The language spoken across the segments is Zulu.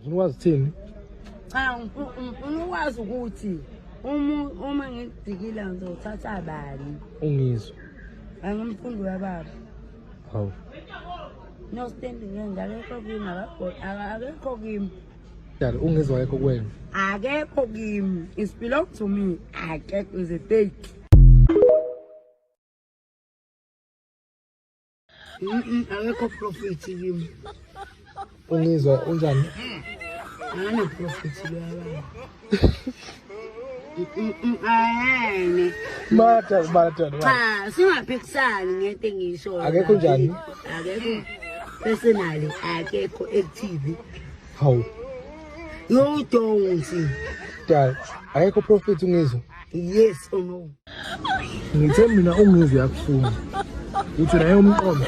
Ufuna ukwazi uthini? Cha, ngifuna ukwazi ukuthi uma ngidikila ngizothatha bani. Ungizwe. Angimfundi wababa. Hawu. No standing end akekho kimi akekho kimi. Dali ungizwa akekho kuwena. Akekho kimi. It belong to me. Akekho is a fake. Akekho profit kimi. Ungizwa unjani? Akana profit loyababa. Ayene. Mata mata. Cha, singaphikisani ngento engiyishoyo. Akekho njani? Akekho personally, akekho active. Hawu. You don't. Dali, akekho profit ungizwa. Yes or no? Ngithe mina ungizwe uyakufuna. Uthi naye umqondo.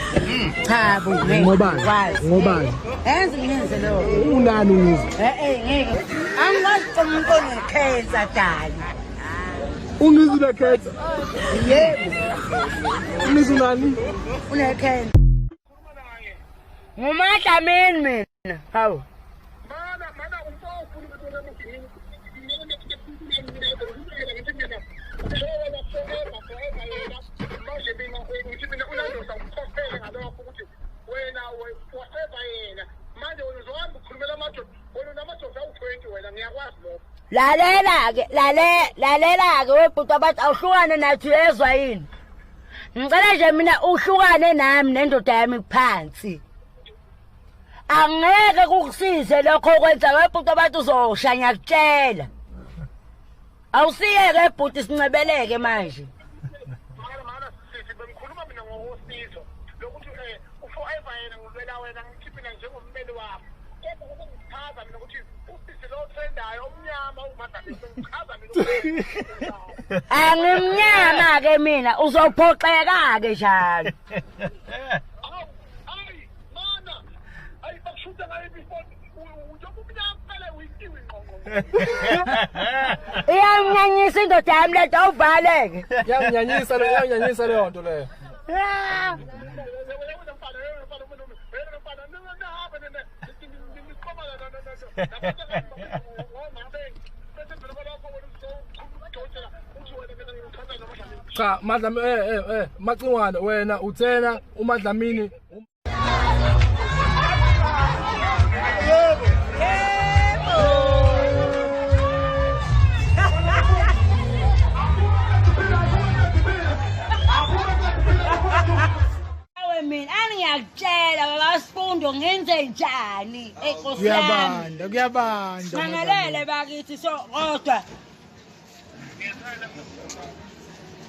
Cha bo. Ngobani? Ngobani? Enze ngenze leyo. Unani ungizwe? Eh eh ngeke. Angikwazi umuntu onekhensa dali. Ungizwe unekhensa? Yebo. Ungizwe unani? Unekhensa. Ngumadlamini mina. Hawu. Lalela-ke, lalela-ke webhuti abathi awuhlukane nathi uyezwa yini? Ngicela nje mina uhlukane nami nendoda yami phansi. Angeke kukusize lokho okwenza webhuti abathi uzosha ngiyakutshela. Awusiyeke bhuti sincebeleke manje. Bengikhuluma mina ngosizo lokuthi uforever yena ngilwela wena ngithi mina njengommeli wakho kodwa ukungichaza mina ukuthi usisi lo trendayo omnyama umadlamini bengichaza mina. Angimnyama ke mina uzophoxeka ke njalo. Ayi mana ayi bakushutha ngayo ifoni njengoba umnyama phela uyikiwe ingqonqo. Iyamnyanyisa indoda yami lento awuvaleke. Iyamnyanyisa leyo, iyamnyanyisa leyo nto leyo. Cha, Madlamini Macingwane wena uthena uMadlamini. Mina angiyakutshela baba Sifundo ngenze njani enkosi yami. Kuyabanda, kuyabanda. Mangalele bakithi so kodwa.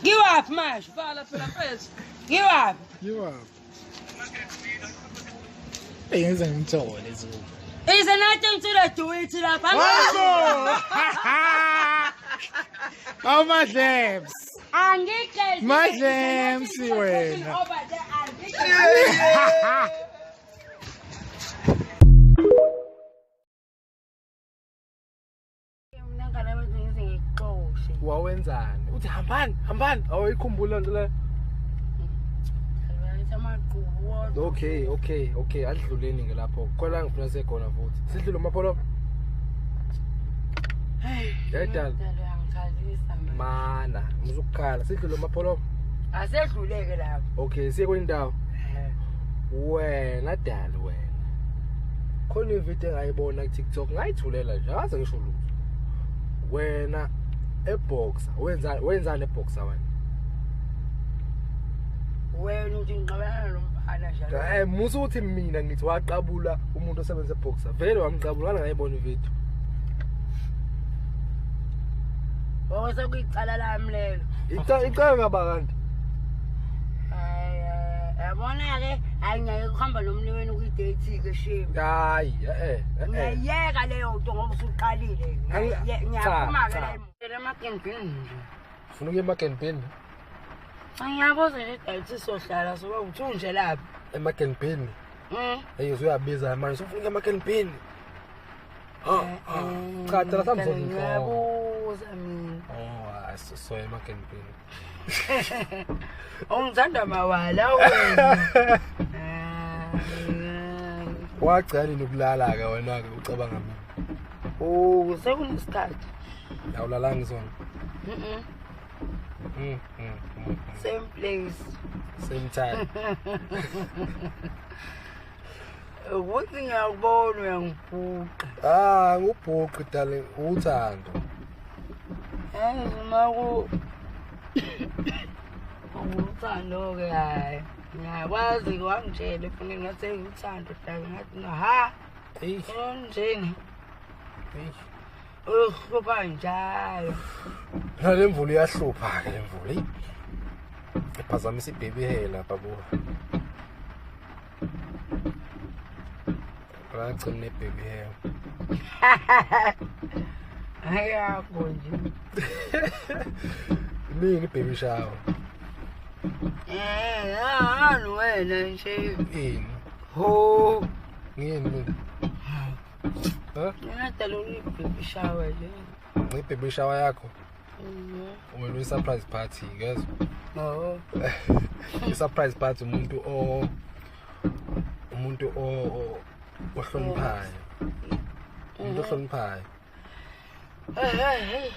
Ngiwaphi manje? Vala phela mfethu. Ngiwaphi? Ngiwaphi? Hey, ngize ngimthole Zulu. Is there nothing to the do it lapha? Awu Madlebs. Angigezi. Madlebs wena. Wawenzani? Uthi hambani, hambani. Awuyikhumbula nto leyo. Okay, okay, okay. Adluleni ke lapho. Khona ngifuna sekhona futhi. Sidlule mapholo. Hey, dal. Mana, ngizukukhala. Sidlule mapholo. Asedluleke lapho. Okay, siye kwenye indawo. Wena dali wena. Khona ivideo engayibona ku TikTok ngayithulela nje, akaze ngisho lutho. Wena eboxer, wenzani eboxer wena? Wena uthi ngiqabana nomfana njalo. Musa uthi mina ngithi waqabula umuntu osebenza eboxer. Vele wamqabula ngayibona ivideo. Wase kuyicala lami lelo. Icala ngaba kanti. Yabona ke ayingeke kuhamba nomniweni kwi-date ke shame. Hayi, Ngiyayeka leyo nto ngoba usuqalile. Ngiyaphuma ke la emagenbini nje. Ufuna ukuya emagenbini? Ngiyabuza le date sohlala soba uthu nje lapha. Emagenbini? Hey, usuyabiza manje ufuna ukuya emagenbini. Cha, tela samzona inhloko. Ngiyabuza mina. Oh, so emagenbini. Ungithanda mawala wena. Wagcina nini ukulala-ke wena-ke ucabanga mina? Oh, sekunesikhathi. Awulalanga izona? Mhm. Mm, mm, mm. Same place. Same time. Ukuthi ngiyakubona uyangibhuqa. Ah, ngubhuqi darling, uthando. Yazi uma ku uthando-ke hhayi. Ngiyakwazi wangitshela efonini ngathi uthando dala ngathi no ha. Eyi, Onjena. eyi. Uyohlupha njalo. Phela le mvula iyahlupha-ke le mvula. Eyi. Iphazamisa i-baby hair lapha buka. Phela ngigcine ne-baby hair. Ayakho nje. Mina i-baby shower. Eh, ngani wena nje. Ini? Ho. Ngiyini mina? Ha? Ngingadala uyi-baby shower nje. I-baby shower yakho Mhm. wena uyi-surprise party, ngezwa. Oh. I-surprise party umuntu o umuntu o ohloniphayo. Umuntu ohloniphayo. Hey hey hey.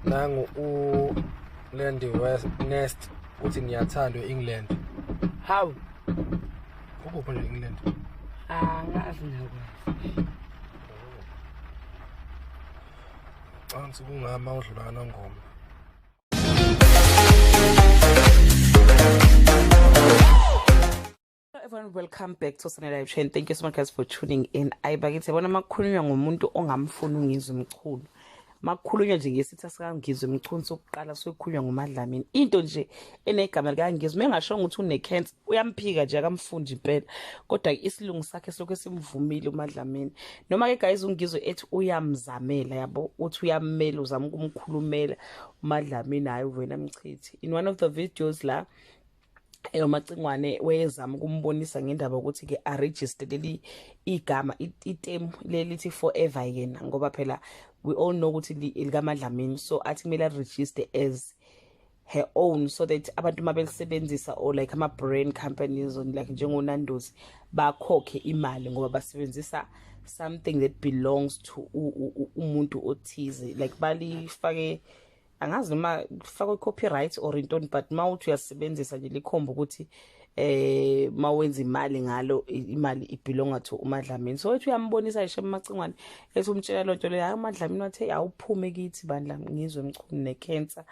Nangu u Landy West Nest uthi niyathandwa e-England. Hawu. Ukuphi nje England? Angazi nakwazi. Cansi kungama udlula nongoma. Hello everyone, welcome back to Sunday Live Chain. Thank you so much guys for tuning in. Ayi bakithi yabona makukhulunywa ngomuntu ongamfuni uNgizwe Mchunu. Makukhulunywa nje ngesitha sikaNgizwe Mchunu sokuqala sokukhulunywa ngoMadlamini. Into nje enegama likaNgizwe mengashongo ukuthi une-cancer uyamphika nje akamfundi impela. Kodwa isilungu sakhe silokhu simvumile uMadlamini. Noma ke guys uNgizwe ethi uyamzamela yabo, uthi uyammela uzama ukumkhulumela uMadlamini hayi wena mchithi. In one of the videos la uMacingwane wayezama ukumbonisa ngendaba ukuthi ke aregister leli igama itemu lelithi forever yena ngoba phela we all know ukuthi likaMadlamini, so athi kumele aregister as her own so that abantu uma belisebenzisa or like ama-brand companies or like njengoNando's bakhokhe imali ngoba basebenzisa something that belongs to umuntu othize, like balifake angazi noma kufakwe copyright or intoni, but uma uthi uyasebenzisa nje likhomba ukuthi mawenza imali ngalo imali ibelonga to uMadlamini. So ethi uyambonisa nje uMacingwane ethi umtshela lonto leyo, hayi uMadlamini wathi awuphume kithi bandla Ngizwe Mchunu necancer,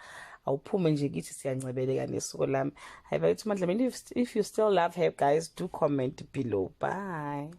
awuphume nje kithi siyancebeleka nesiko lami. Hayi bakithi uMadlamini, if you still love her guys, do comment below. Bye.